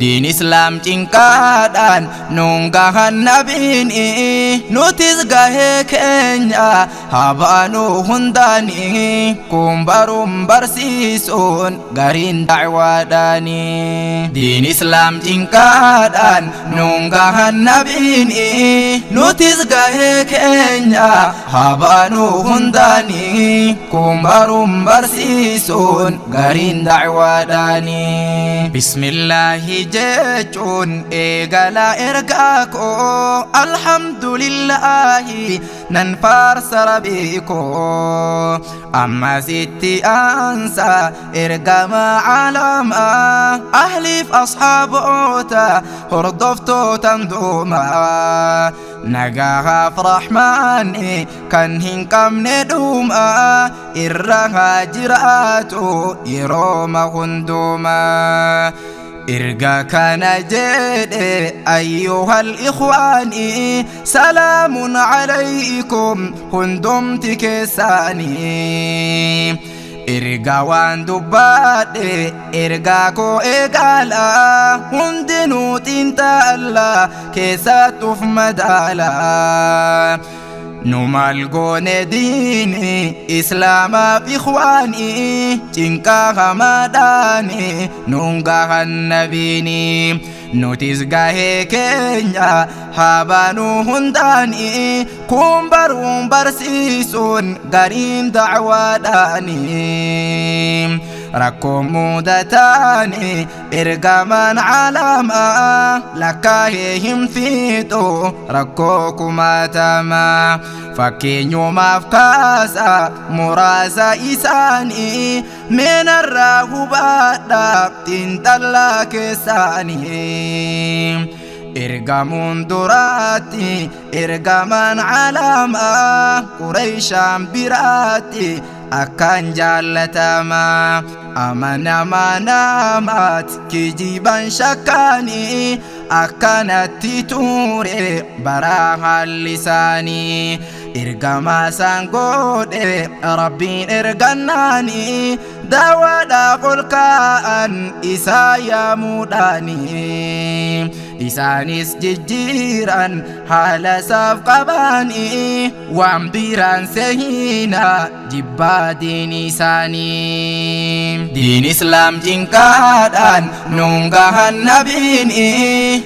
Diin islaam cinqaadhaan nuun gahan nabiini, nutis gahee keenya habaanuu hundaanii, kun baruun barsiisuun gariin dacwaadhaani. Diin islaam cinqaadhaan nuun gahan nabiini, nutis gahee keenya habaanuu hundaanii, kun baruun barsiisuun gariin dacwaadhaani. Bismillaahi jechuun eegala ergaa koo, alhamdulillaahi nan faarsa rabbii koo. Ammasitti aansa ergama caalamaa, ahliif asxaaboota hordoftootan duumaa, nagahaaf rahmaani kan hin qabne dhuma irra haa jiraatu yerooma hundumaa. Erga kana jedhe, ayyuhal ikhwaani, salaamun alaykum hundumti keessaanii. Erga waan dubbadhe ergaa koo eegala, hundinuu xiinxalla keessattuuf madaala. Nu maal goone diini islaamaaf ikhwaani? Cinqaa hamaadhaani nuun gahan nabiini, nutis gahee keenya haa baanuu hundaani, kun baruun barsiisuun gariin dacwaadhaani. Rakkoo mudataani ergamaan caalamaa lakkaahee hin fiixu rakkoo kumaatamaa, fakkeenyumaaf kaasa muraasa isaanii, meenarraa hubadha xiinxallaa keessaanii. Ergamuun duraatti ergamaan caalamaa Qureyshaan biraatti akkaan jaallatamaa, amanamaa namaat kijiban shakkaanii akkanatti ture baraa haalli isaanii. Ergamaa isaan godhe Rabbiin ergannaanii, dawaadhaaf ol kaa'an isaa yaamuudhaanii, isaanis jijjiiran haala isaaf qabaanii, waan biraan sehiina jibbaa diin isaanii. Diin islaam cinqaadhaan nuun gahan nabiini,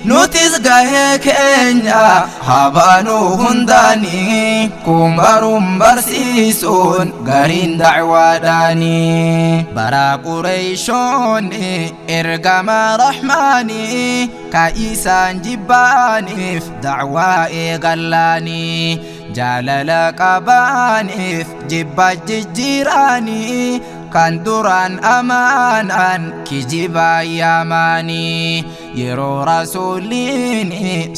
nutis gahee keenya habaanuu hundaanii, kun baruun barsiisuun gariin dacwaadhaanii. Bara Qureyshoonni ergama rahmaanii ka isaan jibbaaniif dacwaa eegallaanii, jaalala qabaaniif jibba jijjiiraanii, kan duraan amaanaan kijibaa yaamaanii. Yeroo rasuuliin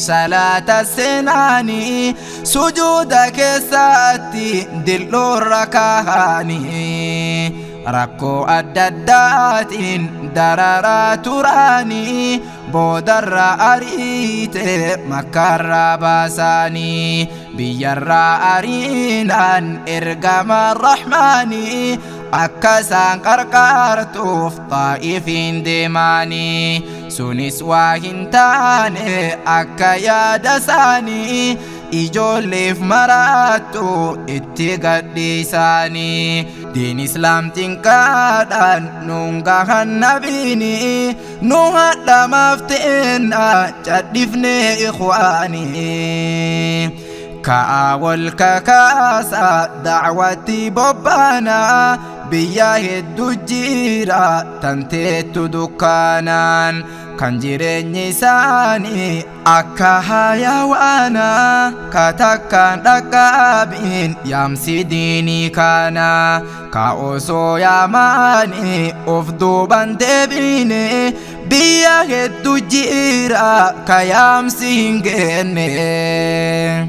salaata seenaanii, sujuuda keessatti dil'oorra kaahanii, rakkoo adda addaatiin dararaa turaanii, boodarra ariite Makkaarraa baasaanii. Biyyarraa ariinaan ergama rahmaanii akka isaan qarqaartuuf Xaa'ifiin deemaanii, sunis waa hin taane akka yaada isaanii, ijoolleef maraattu itti gadhiisaanii. Diin islaam cinqaadhaan nuun gahan nabiini, nu hadhamaaf ta'enna cadhifnee ikhwaanii. Ka'a wal kakaasa dacwatti bobbaana, biyya hedduu jira tanteettu dukkaanaan, kan jireenyi isaanii akka hayawaana, ka takkaan dhaqqabiin yaamsi diinii kana, ka osoo yaamaanii of duuban deebiine, biyya hedduu jira ka yaamsi hin geenne.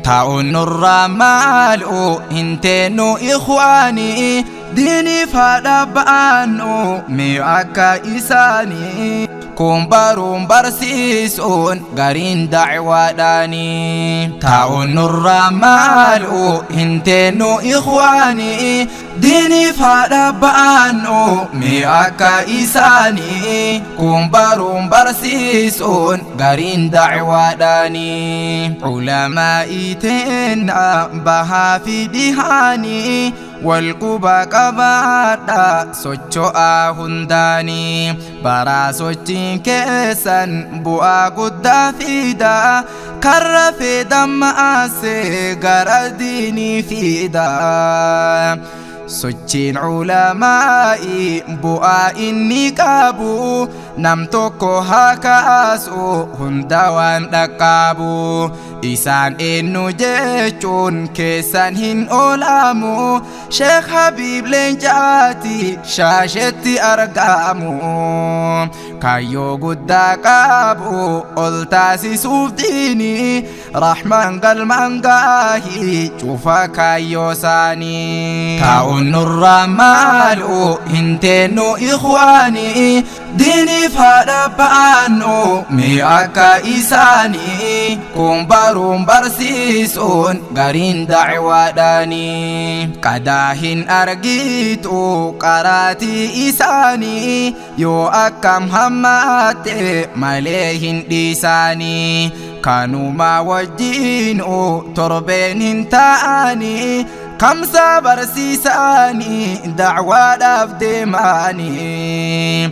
Ta'uun nurraa maalu hin teennu ikhwaanii, diiniif haadha ba'annu mee akka isaanii. Kun baruun barsiisuun gariin dacwaadhaanii. Taa'uun nurraa maalu hin teennu ikhwaanii, diiniif haadha ba'annu mee akka isaanii. Kun baruun barsiisuun gariin dacwaadhaanii. Ulamaa'ii teenna bahaa fi dhihaanii, wal quba qabaadha socho'aa hundaanii. Baraa sochiin keessan bu'aa guddaa fida, karra fedhammaase gara diinii fida. Sochiin ulamaa'ii bu'aa inni qabu, nam tokko haa kaasu hunda waan dhaqqabu. Isaan eenyu jechuun keessan hin oolamu, Sheekh Habiib Leencaati Shaashetti argamu. Kaayyoo guddaa qabu ol taasisuuf diinii, Rahmaan galmaan gaahii cufa kaayyoo isaanii. Taa'uun nurraa maalu hin teennu ikhwaanii, diiniif haadha ba'annu mee akka isaanii. Kun baruun barsiisuun gariin dacwaadhaanii. Qadaa hin argitu qaraatii isaanii, yoo akkam hammaatte malee hin dhiisaanii. Kanuma wajjiinu torbeen hin ta'anii, kamsa barsiisaanii dacwaadhaaf deemanii.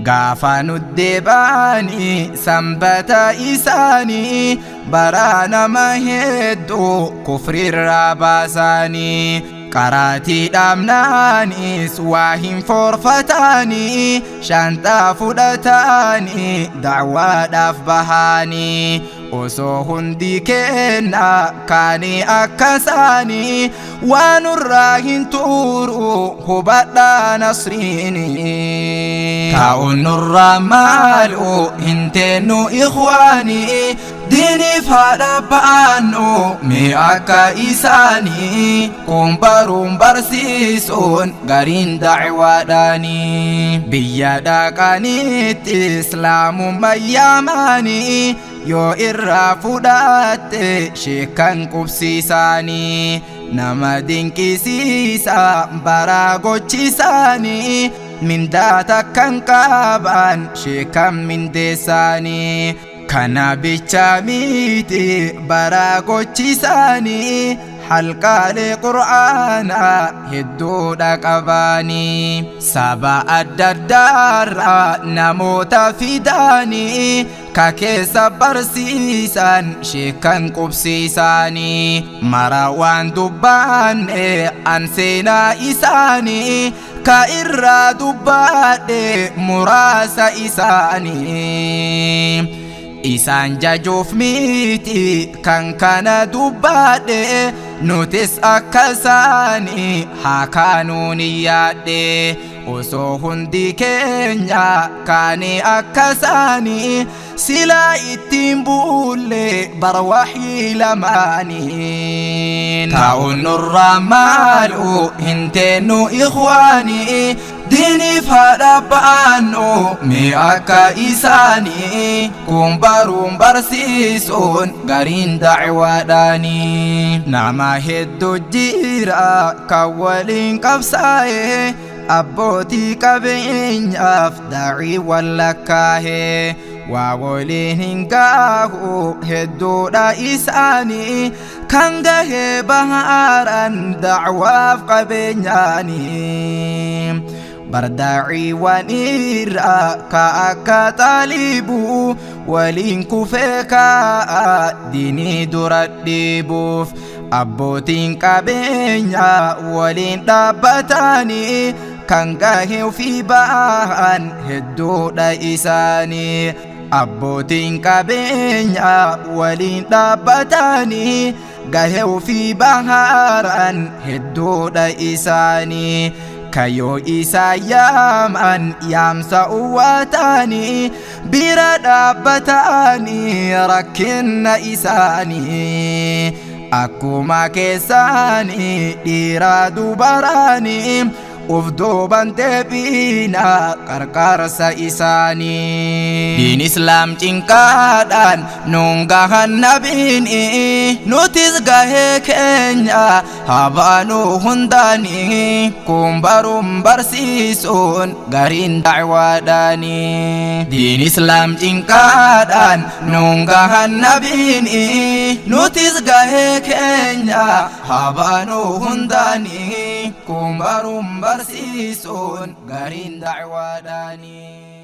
Gaafa nuddeebaanii sanbata isaanii, baraa nama hedduu kufrirraa baasanii. Qaraatii dhaabnaanis waa hin forfataanii, shanxaa fudhataanii dacwaadhaaf bahanii. Osoo hundi kenna kaanii akka isaanii, waan nurraa hin tuuru hubadhaa nasriini. Taa'uun nurraa maalu hin teennu ikhwaanii, diiniif haadha ba'annu mee akka isaanii. Kun baruun barsiisuun gariin dacwaadhaanii. Biyya dhaqaniitti islaamummaa yaamanii, yoo irraa fudhatte sheekan qubsiisaanii. Nama dinqisiisa baraa gochisaanii, mindaa takkan qaban sheekan mindeessaanii. Kana bicha miti baraa gochisaanii, halqaalee qur'aanaa hedduudha qabaanii. Saba adda addaarraa namoota fidaanii, ka keessa barsiisan sheekan qubsiisaanii. Mara waan dubbaanne an seenaa isaanii, ka irraa dubbadhe muraasa isaanii. Isaan jajuuf miti kan kana dubbadhe, nutis akka isaanii haa kaanuu ni yaadhe. Osoo hundi keenya kaanii akka isaanii, silaa ittiin buulle bara waxii lamaaniin. Taa'uun nurraa maalu hin teennu ikhwaanii, diiniif haadha ba'annu mee akka isaanii. Kun baruun barsiisuun gariin dacwaadhaanii. Nama hedduu jira kan waliin qabsaa'e, abbootii qabeenyaaf daa'ii wallakkaa'e. Waa waliin hin gaahu hedduudha isaanii, kan gahee bahaaran dacwaaf qabeenyaanii. Bardaaciiwwan irraa ka akka xaalibu waliin kufee kaa'a diinii dura dhiibuuf. Abbootiin qabeenyaa waliin dhaabbatanii kan gahee ofii bahan hedduudha isaanii. Abbootiin qabeenyaa waliin dhaabbatanii gahee ofii baharan hedduudha isaanii. Kayyoo isaa yaaman yaamsa uwwatanii, bira dhaabbatanii rakkinna isaanii. Akkuma keessaanii dhiira dubaraanii Uf duuban deebiina qarqaarsa isaanii. Diin islaam cinqaadhaan nuun gahan nabiini, nutis gahee keenya habaanuu hundaanii, kun baruun barsiisuun gariin dacwaadhaanii. Diin islaam cinqaadhaan nuun gahan nabiini, nutis gahee keenya habaanuu hundaanii, kun baruun barsiisuun gariin dacwaadhaanii.